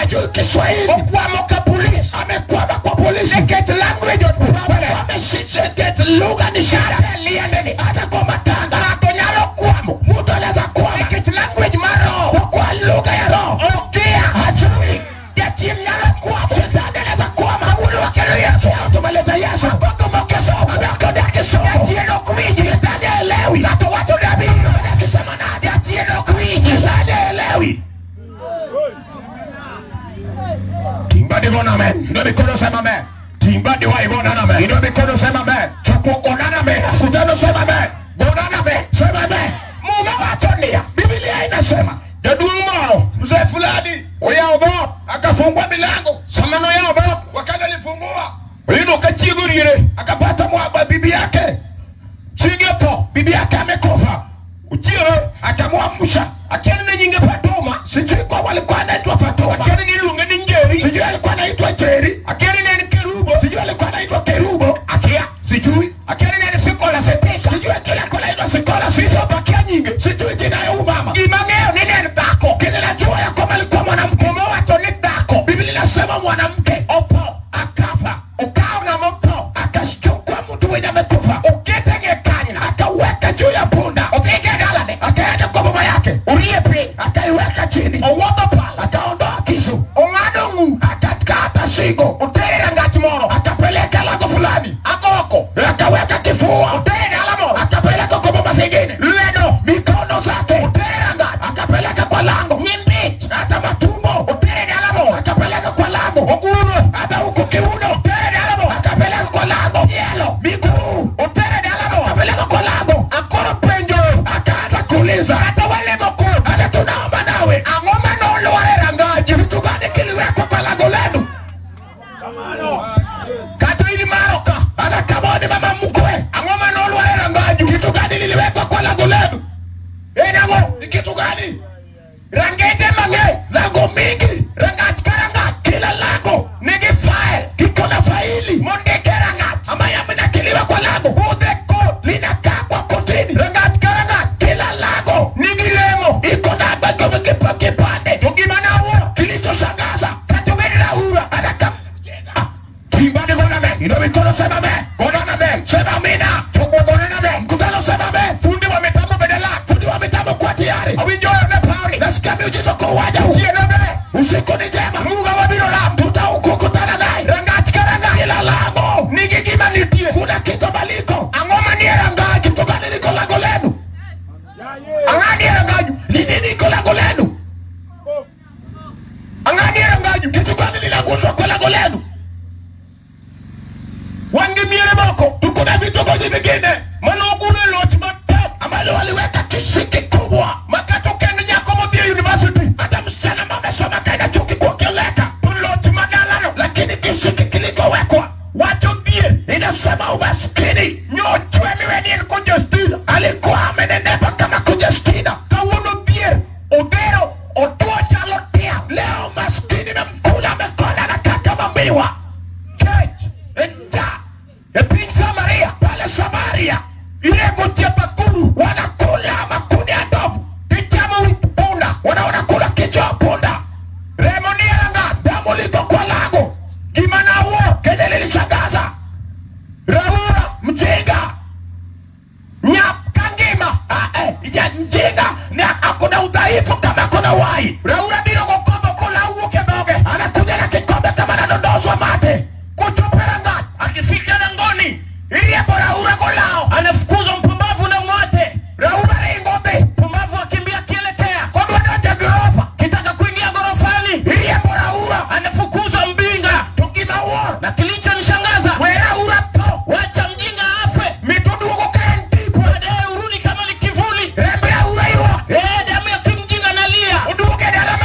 Hajui Kiswahili. Okwamo ka polisi. Amekwama kwa polisi. Nikech language of problem. Ameshika lugha ni shida. Liendeni. Hata kwa matanga. Ng'ato nyalo kwamo. Mtu anaweza kwama. Nikech language mar roho. Kwa kuwa lugha ya roho. Okia. Hajui. Jachien nyalo kwamo. Shetani anaweza kwama. Kawuono wakelo Yesu. Leo tumeleta Yesu. Agogo mokesomo. Ameokoda kisomo. Jachien ok winji. Shetani haelewi. Ng'ato wacho ni abiro. Akisema nani? Jachien ok winji. Shetani haelewi. Timba digona amen. Inua mikono sema amen. Timba diwa igona amen. Inua mikono sema amen. Chokruok gonana amen. Kutano sema amen. Gonana amen. Sema amen. Muma wacho niya. Biblia inasema Jaduong' moro mzee fulani oyawo dhoot. akafungua milango. Sama noyawo dhoot, Wakati alifungua oyudo ka chiege oriere. akapata mwaba bibi yake. Chiege otho. Bibi yake amekufa. Ochiere. Akamwamsha. Akia ni nyinge Fatuma. Sijui kwa walikuwa anaitwa Fatuma. Akia ni iluonge ni Njeri. Sijui alikuwa anaitwa Njeri. Akia ni ne en Kerubo. Sijui alikuwa anaitwa Kerubo. Akia. Sijui. Akia ni ne en Sikola Setika. Sijui kile alikuwa anaitwa Sikola. Bishop akia nyinge. Sijui jina ya huyu mama. Gima ang'eyo ni ne en dhako. Kile najua ya kwamba alikuwa mwanamke. Muma wacho ni dhako. Biblia inasema mwanamke Otho. akafa. Okawo ng'ama otho. Akachukua mtu mwenye amekufa. Okete e kanyna. Akaweka juu ya punda. Odhi e dalane. Akaenda kwa baba yake. Orie piny. Akaiweka chini. Owuodho pala. Akaondoa kisu. Ong'ado ng'ut. Akakata shingo. Otere rangach moro. Akapeleka lango fulani. Agoko. Akaweka kifua. Otere dala moro. Akapeleka kwa baba zingine. Lwedo. Mikono zake. Otere rangach. Akapeleka kwa lango. Nyimbich. Hata matumbo. Otere dala moro. Akapeleka kwa lango. Oguno. Hata huko kiuno. Otere dala moro. Akapeleka kwa lango. Tielo. Miguu. Otere dala moro. Akapeleka kwa lango. Akoro penjo. Akaanza kuuliza. Kata walemo kod. Hata tunaomba nawe. Ang'o manolwar e rangaju? Kitu gani kiliwekwa kwa lango lenu? Kata in maro ka. Hata kama ni mama mkwe. Ang'o manolwar e rangaju? Kitu gani liliwekwa kwa lango lenu? En ang'o? Ni kitu gani? Rangeje mang'eny. Lango mingi. Rangach ka rangach. Kila lango Nigi file. iko na faili Mondike rangach. ambayo yamenakiliwa kwa lango. Budhe kot. Linakaa kwa kotini. Rangach ka rangach. Kila lango Nigi lemo. iko na kipande. To gima nawuoro. Kilichoshangaza Kata obed raura. hata kama Timba ni gona amen. Inua mikono sema amen. Gonana amen. Sema amina. Chokruok gonana amen. Mkutano sema amen. Fundi wa mitambo bende lak. Fundi wa mitambo kwa tayari. Awinjo ne pawni. Nasikia miujiza kwa uwanja huu. Otieno ber. Usiku ni njema. Muga wabiro lamo. Tutakutana naye. Rangach ka rangach. Kila lango Nigi gima nitie. kuna kitu baliko. Ang'o manie rangaju? Kitu gani liko lango lenu? Ang'o nie rangaju? Ni nini liko lango lenu? Ang'o nie rangaju? Kitu gani linaguswa kwa lango lenu? Wan gi miere moko. Tuko na vitongoji vingine Manoguro e loch matek. ambalo waliweka kisiki kubwa. Ma kata okend nyako modhi e university. Hata msichana ambaye amesoma kaenda chuo kikuu akioleka, To loch madalano. lakini kisiki kilichowekwa Wacho dhier. inasema umaskini. Nyochwe miwe ni en Conjestina. Alikuwa amenenepa kama Conjestina. Kawuono dhier. Odhero. Otuo chalo tiang'. Leo maskini memkula amekonda anakaa kama miwa. Kech. Njaa E piny Samaria. pale Samaria Irego chiep akuru. wanakula makuni ya ndovu, Gichamo wi punda. wanakula kichwa ya punda. Remo nie rangach. Damu liko kwa lango. Gima nawuoro. Kenye lilishangaza Raura. mjinga Nyap ka ngima. Ya mjinga ni hakuna udhaifu kama kuna uhai. Raura biro gokombo kola wuok e dhoge. Anakuja na kikombe kama anadondozwa mate. Kochopo e rangach. Akifika langoni Iriembo Raura golao. anafukuzwa mpumbavu na umate. Raura ringo dhi. Mpumbavu akimbia akielekea Kodwa donjo e gorofa. kitaka kuingia gorofani, Iriembo Raura. anafukuzwa mbinga. To gima wuoro. Na kilichonishangaza, We Raura tho. wacha mjinga afe, Mit oduogo ka en tipo. baadaye urudi kama ni kivuli. Remb Raura ywak. Damu ya kimjinga nalia, Oduogo e dala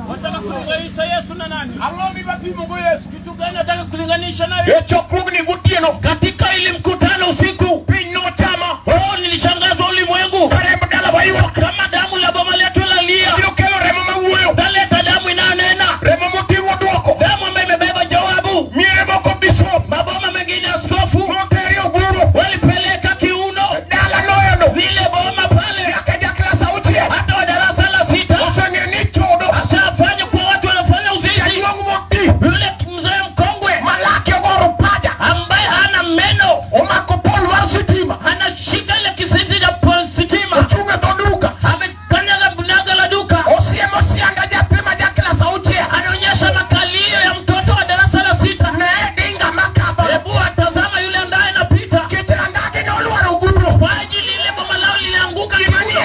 Wataka kulinganisha Yesu na nani? Kitu gani nataka kulinganisha nayo? Katika ile mkutano usiku, oh, nilishangazwa ulimwengu kama damu la boma letu lalia. Kaleta damu inayonena, damu ambayo imebeba jawabu. Maboma mengine askofu walipeleka kiuno lile boma pale, hata wa darasa la 6 ashafanya kwa watu wanafanya uzinzi. Yule mzee mkongwe ambaye hana meno anashika ile kisisi cha sitima, amekanyaga mlango la duka, anaonyesha makalio ya mtoto wa darasa la 6. Hebu atazama yule ambaye anapita kwa ajili ile boma lao lilianguka kiuno,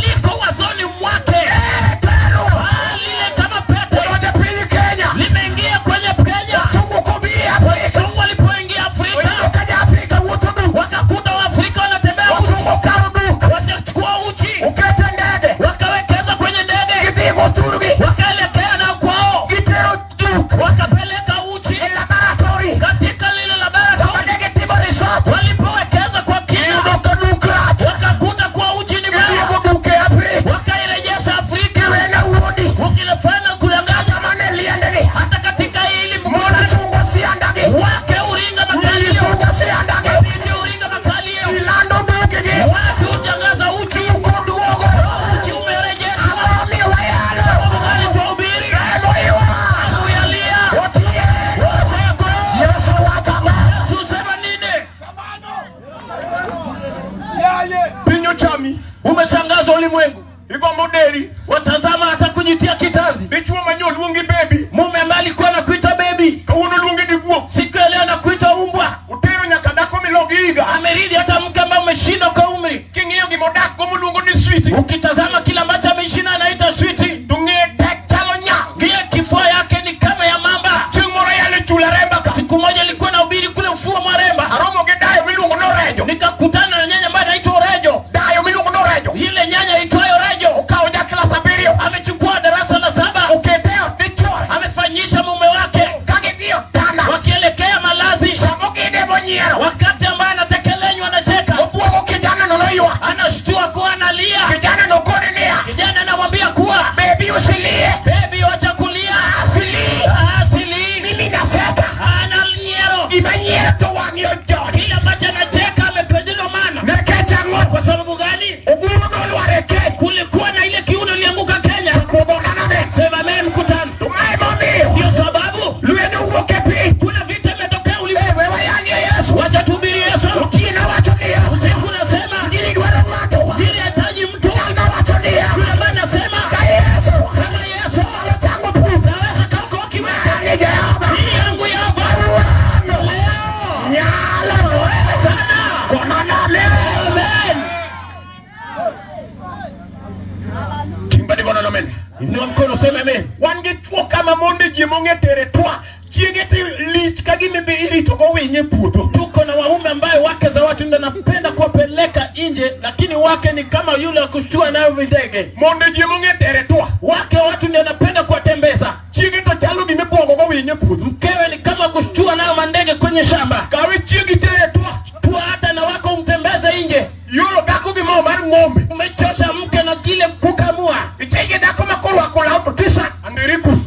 liko wazoni mwake lile kama pete limeingia kwenye Kenya. Wazungu walipoingia Afrika wakakuta Waafrika wanatembea uchi, wakachukua uchi wakawekeza kwenye ndege, wakaelekea na kwao, wakapeleka uchi katika lile laboratory. Walipowekeza kwa kina wakakuta kwa uchi ni mbaya, wakairejesha Afrika. Ukilifanya kudanganya hata katika hili mkutano wake uringa makalio, binti uringa makalio, watu hutangaza uchi, uchi umerejeshwa. Sababu gani tuhubiri? Kuyalia Waseko. Yesu sema nini? Umeshangazwa ulimwengu, watazama hata kujitia kitanzi. Mume ambaye alikuwa anakuita baby, siku ya leo anakuita umbwa. Ameridhi hata mke ambaye umeshinda kwa umri. Ukitazama kila ambacho ameishinda anaita switi. Ngie kifua yake ni kama ya mamba. Siku moja nilikuwa nahubiri kule ufuo mwa Remba, nikakutana na nyanya ambaye anaitwa Orejo. Ile nyanya itwayo Orejo amechukua darasa la 7, amefanyisha mume wake, wakielekea malazi. Wakati ambaye anatekelenywa anacheka, anashtua kuwa analia. Kijana anamwambia kuwa baby, wacha kulia, asili ana nyero kila ambacho anacheka amependezwa maana. Kwa sababu gani? Kulikuwa na ile kiuno ilianguka Kenya. Sema amen mkutano. Ndio sababu kuna vita imetokea ulimwengu. Wacha tuhubiri Yesu. Usiku nasema Injili haitaji mtu. Yule ambaye anasema kama Yesu saweza kauko kiwete. Hii yangu Yehova leo sana. Amen. Inua mkono sema amen. Wan gi chuo kama monde ji mong'e tere twa chiege to lich ka gima be irito go winy e puodho. Tuko na waume ambaye wake za watu ndio napenda kuwapeleka nje, lakini wake ni kama yule wa kushtua nayo videge. Monde ji mong'e tere twa Wake watu ndio napenda kuwatembeza. chiege to chalo gima ibuogo go winy e puodho. Mkewe ni kama kushtua nayo mandege kwenye shamba. Kawe chiegi tere twa Tua hata na wako umtembeze nje. iolo dhako gi mo mar ng'ombe. Umechosha mke na kile kukamua. Ichege dhako ma korwako law to t-shirt Anderikus.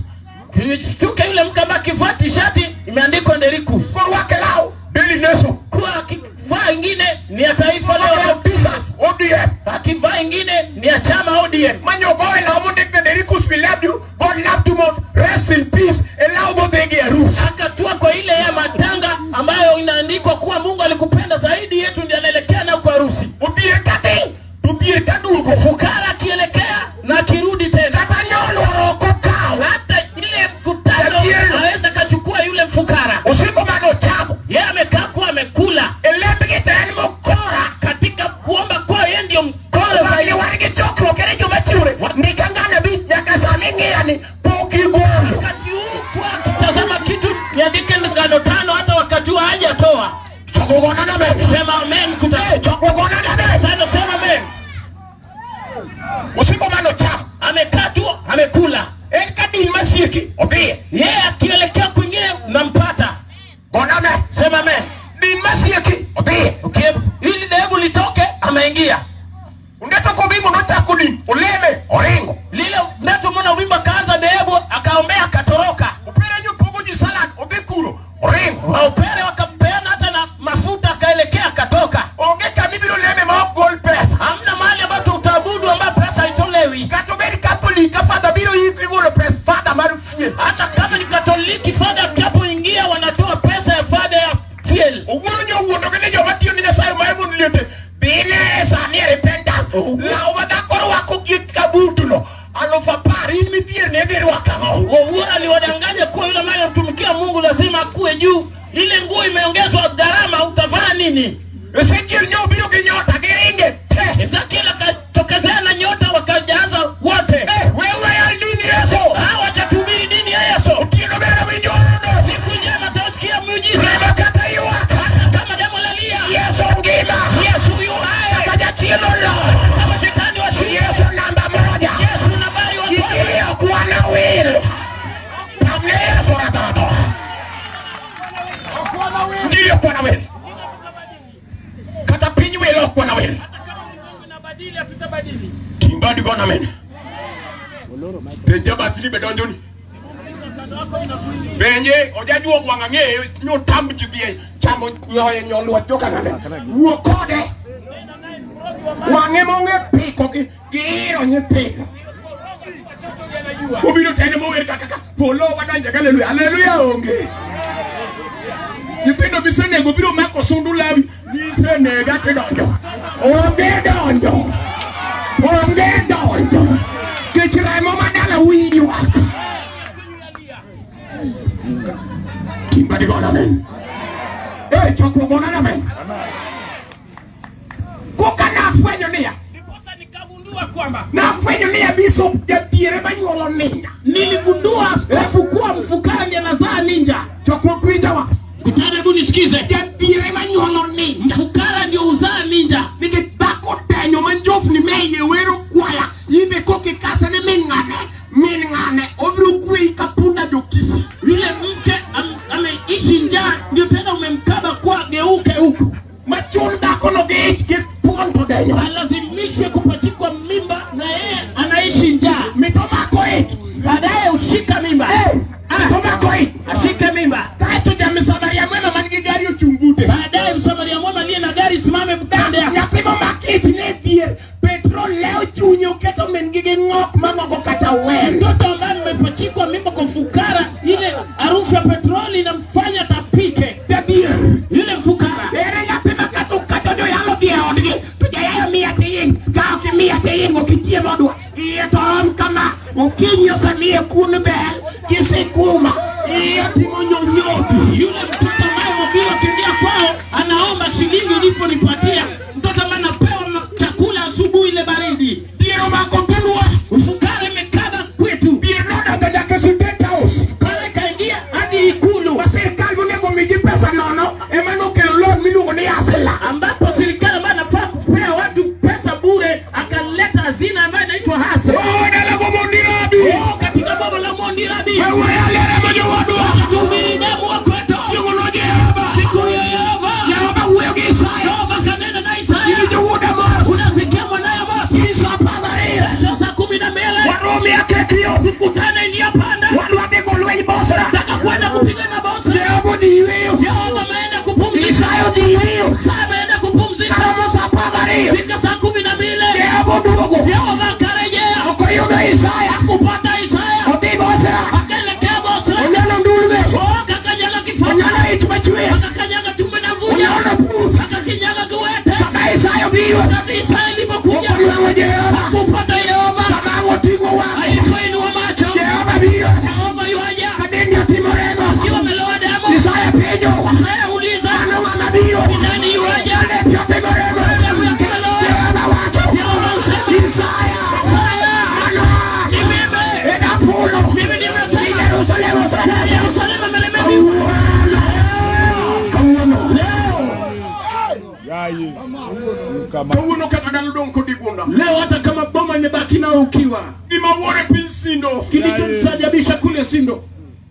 Shtuke yule mke ambaye akivaa t-shirt imeandikwa Nderikus. Korwake law Daily Nation. Kuwa akivaa ingine ni ya Taifa Korwake Leo. law t-shirt ODM. Akivaa ingine ni ya chama ODM. Manyogowe law mondik Nderikus we love you. God love you more. Rest in peace. E law bodhegi e arus. Akatua kwa ile ya matanga ambayo inaandikwa kuwa Mungu alikupenda zaidi yetu, ndiye anaelekea nayo kwa harusi. Odhier ka dhi to dhier ka duogo. Fukara akielekea na akirudi tena, Kata nyolwaro ok okaw. hata ile mkutano aweza kachukua yule fukara. Usiku mane ochamo. Yeye amekaa kuwa amekula E lembgi to en mokora. katika kuomba kwao, yeye ndio mkora Wang'ni zaidi. wan gi chokruok ere joma chiwre. Ndika ngano abich nyaka sani ing'iya ni pok igolo. Wakati huu kwa akitazama kitu niandike ngano 5, hata wakati huu hajatoa. Chokruok onana amen. Sema amen mkutano. Chokruok onana amen. Tano, sema amen. Usiku mane ochamo. Ame ka father biro igolo pes father mar fuel. Hata kama ni Katoliki, father akipoingia wanatoa pesa ya father ya fuel. Owuoro nyowuondo gi joma tiyo ni Nyasaye ma emon liete. Bile sani repentance. Law ma dhako rwako gi kabutuno. 10,000 in mithier ne dhi rwako ang'o? Owuoro aliwadanganya kuwa yule ambaye anamtumikia Mungu lazima akuwe juu. Ile nguo imeongezwa gharama, utavaa nini? Ezekiel nyobiro gi nyota giringe te. Ezekiel akatokezea na nyota wakajaza wote. Wewe ya dini Yesu. Hawa chatuhubiri dini ya Yesu. Otieno bero winjo hono. Siku njema utasikia miujiza. Remo kata ywak. Hata kama damu lalia. Yesu ngima. Yesu yu hai. Kata jachien olo. Kama shetani washinde. Yesu namba moja. Yesu nambari wa kwanza. Injili ok wana wil. Tamne Yesu ratarato. Injili ok wana wil. Kata piny wil ok wana wil. Timbadi gona men. Penja batni be donjoni. Benye ojajuok wang' ang'eyo nyotam ji dhi chamo nyoye nyoluo joka ng'ane. Wuo kode. Wang'e monge piko gi iro nyithindo. Obiro tene mower kaka polo wadonjo haleluya. Haleluya onge. Nyithindo misenego biro mako sundu lawi nisenega tidonjo. Onge donjo. Onge donjo. Kech remo madala winyi wak. Timbadi gona men. Chokruok gona na men. Koka nafwenyo niya. Ndiposa nikagundua kwamba nafwenyo niya bishop jadiere manyuolo ninja. Niligundua askofu kuwa mfukara ndiye anazaa ninja. Chokruok winja wa. Kutana, hebu nisikize. Jadiere manyuolo ninja. Mfukara ndio uzaa ninja. Nikech dhako denyo ma njofni me iye wero kwaya. Imbe koki kasa ni min ng'ane. Min ng'ane obiro kweyi ka punda jokisi. Yule mke ameishi njaa ndio tena umemkaba kwa geuke huko. Machun dhako no gi ich gi thuon to denyo. Alazimishwe kupachikwa mimba na yeye anaishi njaa. Mito mako ich. Baadaye ushika mimba. Mito mako ich. Ashike mimba. Kaeto jamsamaria mwema man gi gari ochung' bute. Baadaye msamaria mwema aliye na gari simame kando yako. Nyathi momak ich ne dhier. Petrol leo chunye oketo min gi gi ng'ok mamoko kata wer. Mtoto ambaye amepachikwa mimba kwa fukara, ile harufu ya petroli inamfanya tapike. Jadier. Yule mfukara. Ere nyathi ma kata kato joyalo dhi e odgi to jayayo miya tiing ka ok imiya tiing ok ichiem odwa. Iye to rom kama okinyi osemiye kuon bel gi sikuma. Iye timo nyonyoti. Yule mtoto ambaye mhubiri akiingia kwao anaomba shilingi uliponipatia. Mtoto ambaye anapewa chakula asubuhi ile baridi. Dhier omako thurwa. Ufukara imekaba kwetu. Dhier nodonjo nyaka e State House. Fukara ikaingia hadi Ikulu. Ma sirikal monego mi ji pesa nono ema nokelo loan miluongo ni Hustler. Ambapo serikali ambayo anafaa kupea watu pesa bure akaleta hazina ambayo inaitwa Hustler. Oh, dala go Mondirabi. Oh, katika boma la Mondirabi. Wewe yale jowadwa. Tuhubiri damu wa kwetu. Chieng'o no Jehova. Siku hiyo Yehova. Jehova wuoyo gi Isaya. Yehova kanena na Isaya. Iwinjo wuod Amos. Unasikia mwanaye Amos. Isa 12. Saa 12. Warumi akekio. Tukutane njia panda. Wadwa dhi go lweny Bosra. Nataka kwenda kupigana Bosra. Jehova odhi yweyo. Yehova ameenda kupumzika. Isaya odhi yweyo. Isaya ameenda kupumzika. Karomo saa 12. Fika saa 12. Jehova oduogo. Yehova akarejea. Ok oyudo Isaya. Kupata Isaya. Odhi Bosra. Akaelekea Bosra. Onyono ndulme. Oh, akakanyaga kifua. Onyono ich machwe. Akakanyaga tumbo na vuja. Onyono pur. Akakanyaga kiwete. Sama Isaya obiro. Wakati Isaya alipokuja. Ok onwang'o Jehova. Hakupata Yehova. Sama ang' oting'o wang'e. Alipoinua macho. Jehova biro. Yehova yuaja. Ka dende otimo remo. Akiwa ameloa damu. Isaya penjo. Isaya uliza. Mano ng'ama biro. Ni nani yuaja? Lepi otimo remo. Damu yake imeloa. Jehova wacho. Yehova husema. Isaya. Isaya. Mano an. Ni mimi. Enafulo. Mimi ndiye Ni nasema. Jerusalem oseneno. Yerusalemu amelemewa. Kawuono. Leo. Kawuono kata dala dong' kod igunda. Leo hata kama boma imebaki nao ukiwa. Gima wuoro e piny Sindo. Kilichomsajabisha kule Sindo.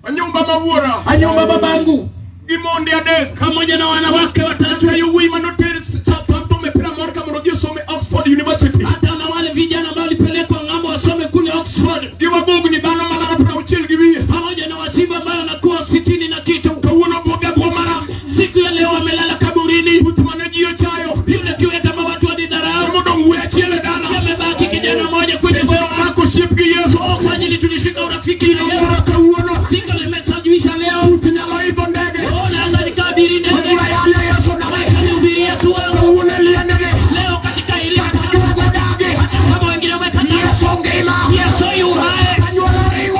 Anyumba ma wuora. Anyumba babangu. Gi monde adek. Pamoja na wanawake watatu. Kata yowuoyi manoter Southampton e piny Amerka mondo odhi osom e Oxford University. Hata na wale vijana ambao walipelekwa ng'ambo wasome kule Oxford. Gi wabugni dhano malaro 62. Pamoja na wasiba ambao wanakuwa 60 na kitu. Kawuono bwoge bwo maram. Siku ya leo wamelala kaburini. Puth mane ji ochayo. Yule kiwete ambao watu walidharau. Modong' wuoyi achiel e dala. Yamebaki kijana mmoja kwenye Mako osiep gi Yesu. Oh, Kwa ajili tulishika urafiki na Yesu. Fika limesajwisha leo. Naweza nikabiri ndege. Wacha nihubiri Yesu wangu. Leo katika ile kama wengine wamekataa. Yesu yu hai.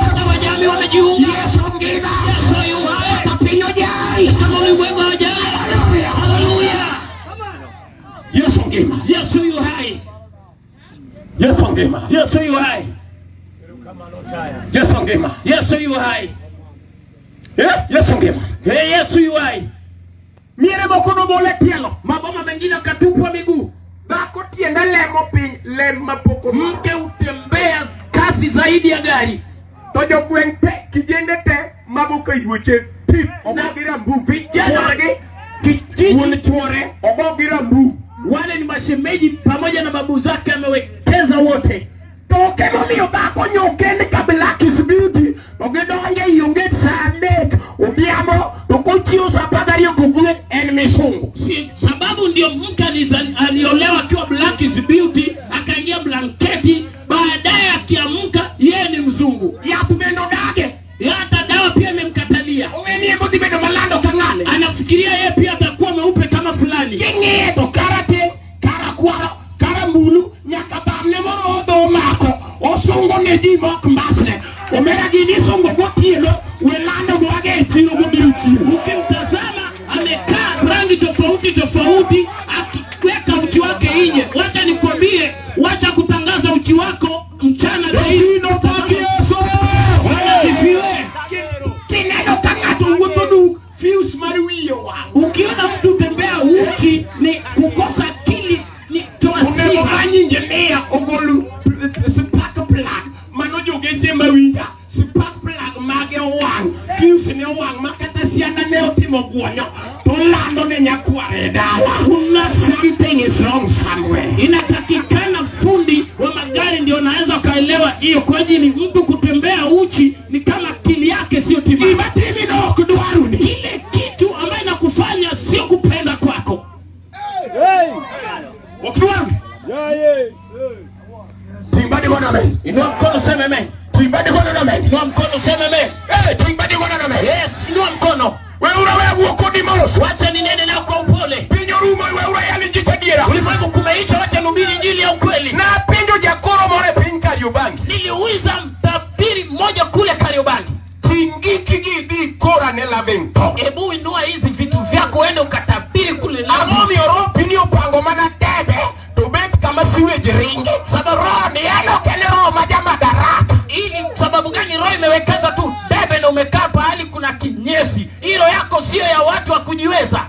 Hata wajami wamejiunga. Yesu yu hai. Kama ulimwengu hawajali. Haleluya. Yesu ngima. Yesu yu hai. Yesu ngima. Yesu yu hai. Yesu ngima. Yesu yu hai. Yesu ngima. Yesu yu hai. Miere moko nobole tielo. Maboma mengine akatupwa miguu. Dhako tiende lemo piny lem mapok mke utembea kasi zaidi ya gari. To jogweng' te kijende te mago ka yuoche pip ogo gi rambu. Vijana kijiji wuon chuore ogo gi rambu. Wale ni mashemeji pamoja na babu zake amewekeza wote. To kemomiyo dhako nyokend ka Black is Beauty to gidonje ei onget saa 3 odhiambo to kochiewo saa 12 kogwen en misungu. Si, sababu ndio mke aliolewa akiwa Black is Beauty akaingia blanketi, baadaye akiamka yeye ni mzungu. Yath bende odage. Hata dawa pia imemkatalia. Oweni emodhi bedo malando ka ng'ane. Anafikiria yeye pia atakuwa mweupe kama fulani. King'iye to kara tin, kara kwaro, kara mbulu nyaka bamne moro odho omako. Osungo ne ji mok mbasne. Omera gini isungo gotieno we lando go age e chiro godiochieng'. Ukimtazama amekaa rangi tofauti tofauti akiweka uchi wake nje. Wacha nikwambie, wacha kutangaza uchi wako mchana zaidi. Bwana asifiwe. Kineno ka ng'ato wuotho duk fuse mar wiye owang'. Ukiona mtu tembea uchi ni kukosa akili, ni toa Onego sifa. many engineer ogol spark plug mano jogeche mawinja spark plug mage owang' fuse ne owang' ma kata sianda ne otimo guonyo to lando ne nyakware e dala. Kuna Something is wrong somewhere. Inatakikana fundi wa magari ndio anaweza kaelewa hiyo, kwa ajili mtu kutembea uchi ni kama akili yake sio timamu. Gima timi no ok dwaruni. Kile kitu ambayo inakufanya sio kupenda kwako. Ok dwaruni. Ting badi gono amen. Inua mkono sema amen. Ting badi gono amen. Inua mkono sema amen. Ting badi gono amen. Yes, inua mkono. Weura we wuo kodi mos. Wacha ninene nao kwa upole. Piny orumo weura yalo injili adiera. Ulimwengu kumeisha, wacha nihubiri injili ya ukweli. Napenjo jakoro moro e piny Kariobangi. Niliuliza mtabiri mmoja kule Kariobangi. Ting giki gi dhi kora ne Lavington. Hebu inua hizi vitu vyako uende ukatabiri kule Lavington. Ang'o miyo ropi ni opango mana debe to bet kama sewage ringe. Sababu Roho ni en ok en roho ma jamadaraka. Ili sababu gani roho imewekeza tu debe na umekaa pahali kuna kinyesi? Hilo yako sio ya watu wa kujiweza.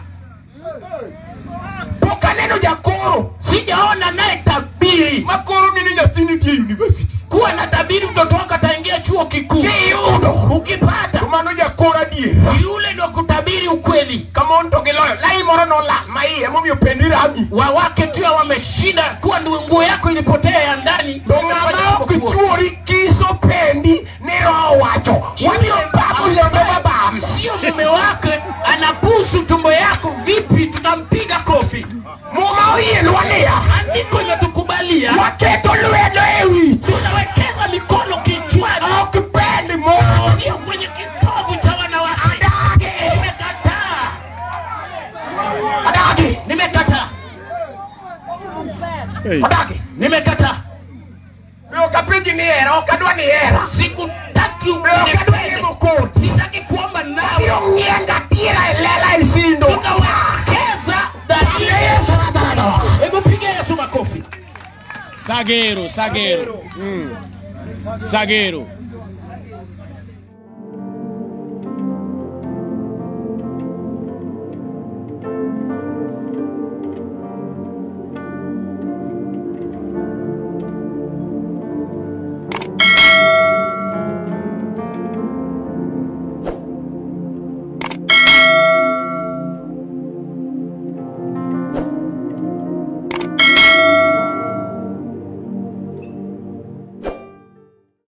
Pok aneno jakoro. Sijaona naye tabiri. Makoro ni nyathini nitie university. Kuwa na tabiri mtoto wako ataingia chuo kikuu. Kiyudo. Ukipata. To mano jakoro adiera. Yule ndio kutabiri ukweli. Kama on to giloyo. Lai moro nolal ma iye emomiyo pendi rami. Wawake tu wameshinda kuwa nguo yako ilipotea ya ndani. To ng'ama ok chuori kiso pendi ni roho wacho. Wabiro pako lembe mabam. Sio mume wake anabusu tumbo yako vipi, tutampiga kofi. Muma oyienwa niya. Andiko imetukubalia. Waketo lwedo e wich. Tunawekeza mikono kichwani. Ok pend mon. Sio kwenye kitovu cha wanawake. Adagi. Nimekataa. Adagi. Nimekataa. Adagi. Nimekataa. Be ok apenji ni hera, ok adwa ni hera. Sikutaki Be ok adwa limo koti. Sitaki kuomba nawe. Biro ng'ienga tira e lela e sindo. Tunawekeza Pamne Yesu madhano. Hebu piga Yesu makofi. Sagero, Sagero. Sagero.